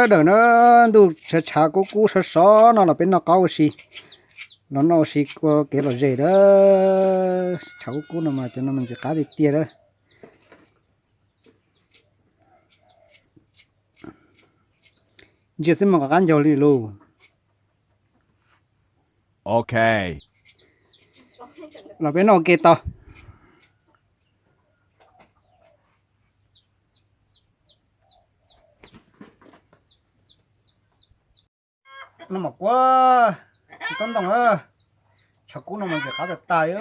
Sawv daws na, ntuj tshav tshav kub kub sov sov no los peb noj qab ua si, los noj ua si ua kev lom zem a. Tshav kub kub no mas cov no mas ntxim qab tiag tiag a. Ntsia xwb mas qab ncaug li lauj. Ok, los peb noj ua ke tau. No mas kuv tsis tau ntoo, tshav kub no mas ntxim qab tag tag li.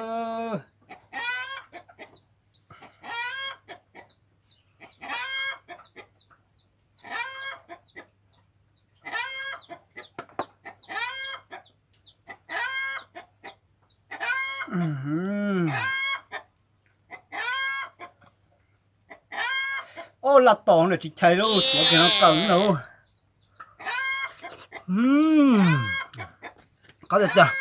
Ob, laj tom ntawm tsis chais lauj, tuav kiag no kawm ntawd. Qab tiag tiag.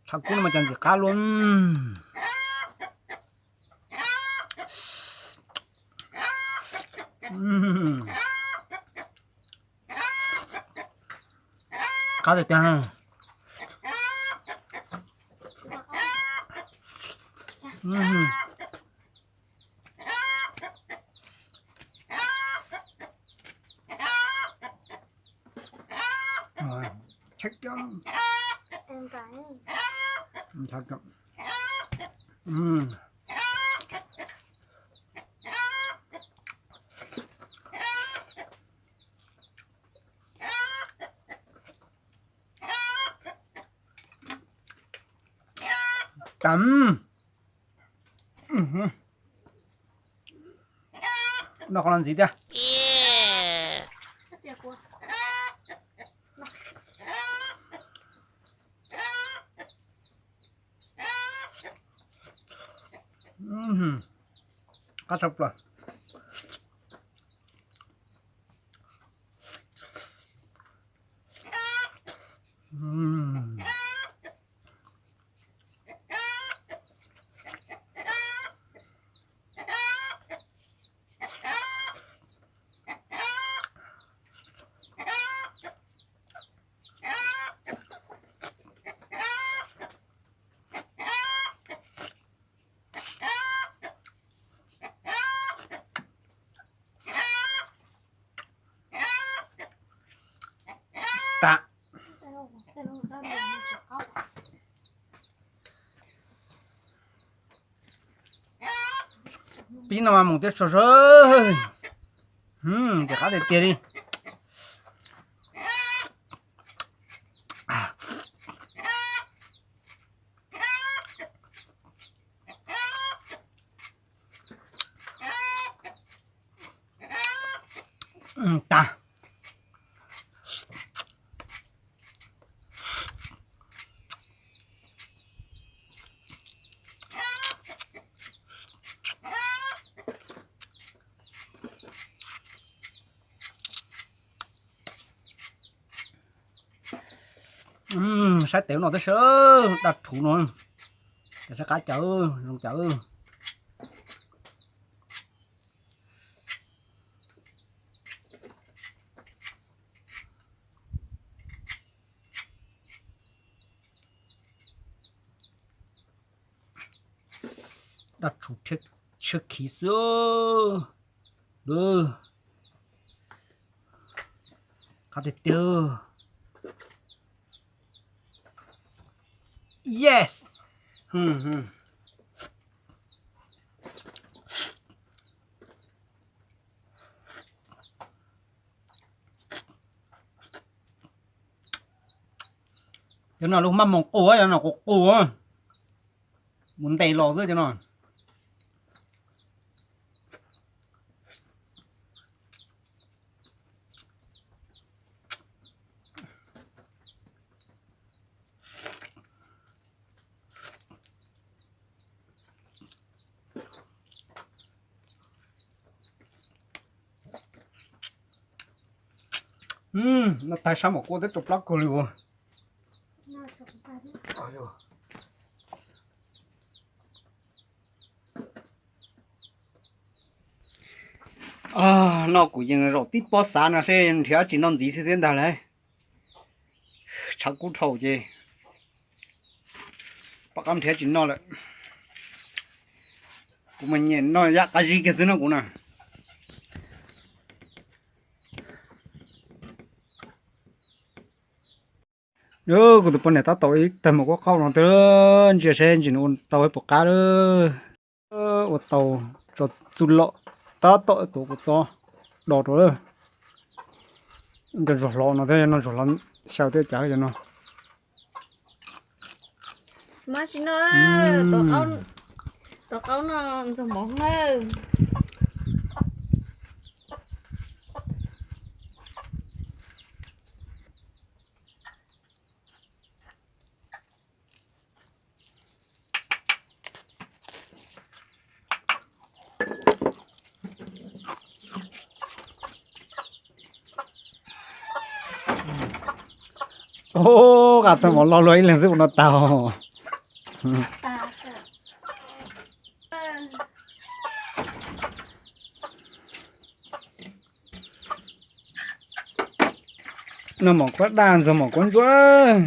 Tshav kub no mas cas ntxim qab luaj. Qab tiag tiag. Tam. Noj qhov no ntxiv thiab. Qab tshaj plaws. Pib no mas mus twb so so, ces qab tiag tiag li. Tag. Saib tes no tab sis daj rhuv no, tes saib qab cawv zoo cawv. Daj rhuv tshiab khiv xwb. Qab tiag tiag. Yes. Cov no lub maj moos qus, cov no qus qus, mus ntes los xwb cov no. No tag sab mam kua twb rau plab kawg li os. Noj kuv yees zaum tib pob xav no seb nrhiav dab tsi noj ntxiv xwb thiab ntag lauj. Tshav kub dhau ces pom qab nrhiav dab tsi noj lawm. Kuv mas nyiam noj yam qab zib kiag xwb no kuv na. Kuv tus poj niam tab tom ib tag mus kuab qaub no twb ntsia seb ntsis nws ua tau puas qab lawm. Ua tau tso txuj lom tab tom tuav kua txob do rau lawm. Cov zuag hlob no thiab no, zuag hlob xyaw thiab cas cov no. Mas tsis no, tuav qaub no ntxuag mov na. Ub, qab tag mov loj luaj ib leeg xwb ua no tau. Noj mov kuab daj ntxuag mov kuab ntsuab.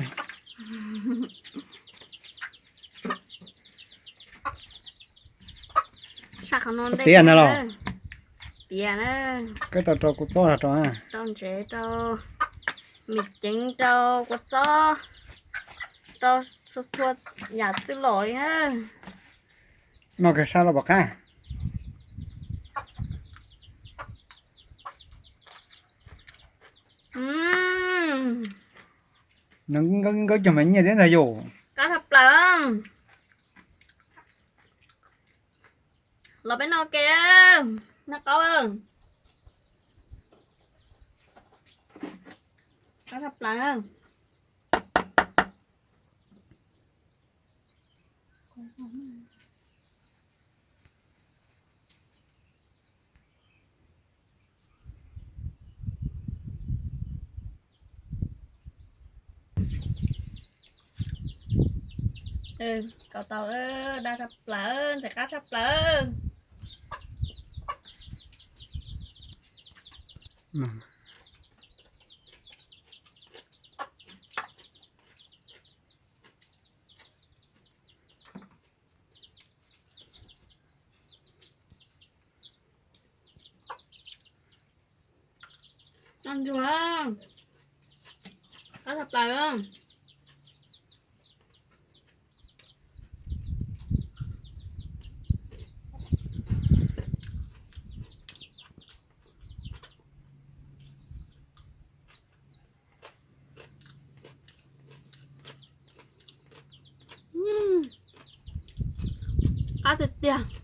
Tiav ntag los? Tiav na. Koj tau rau kua txob rau, rau ntsev, rau me ceev, rau kua txob, rau txhua txhua yam txwj lom li na. Noj kawg sab los pom qab. Nkawd cog mas nyiaj thiab ntag yus. Qab tshaj plaws. Los peb noj ke, noj qaub. Qab tshaj plaws. Kaus tau, daj tshaj plaws, ntxim qab tshaj plaws. Noj ntsuag, qab tshaj plaws. Qab tiag tiag.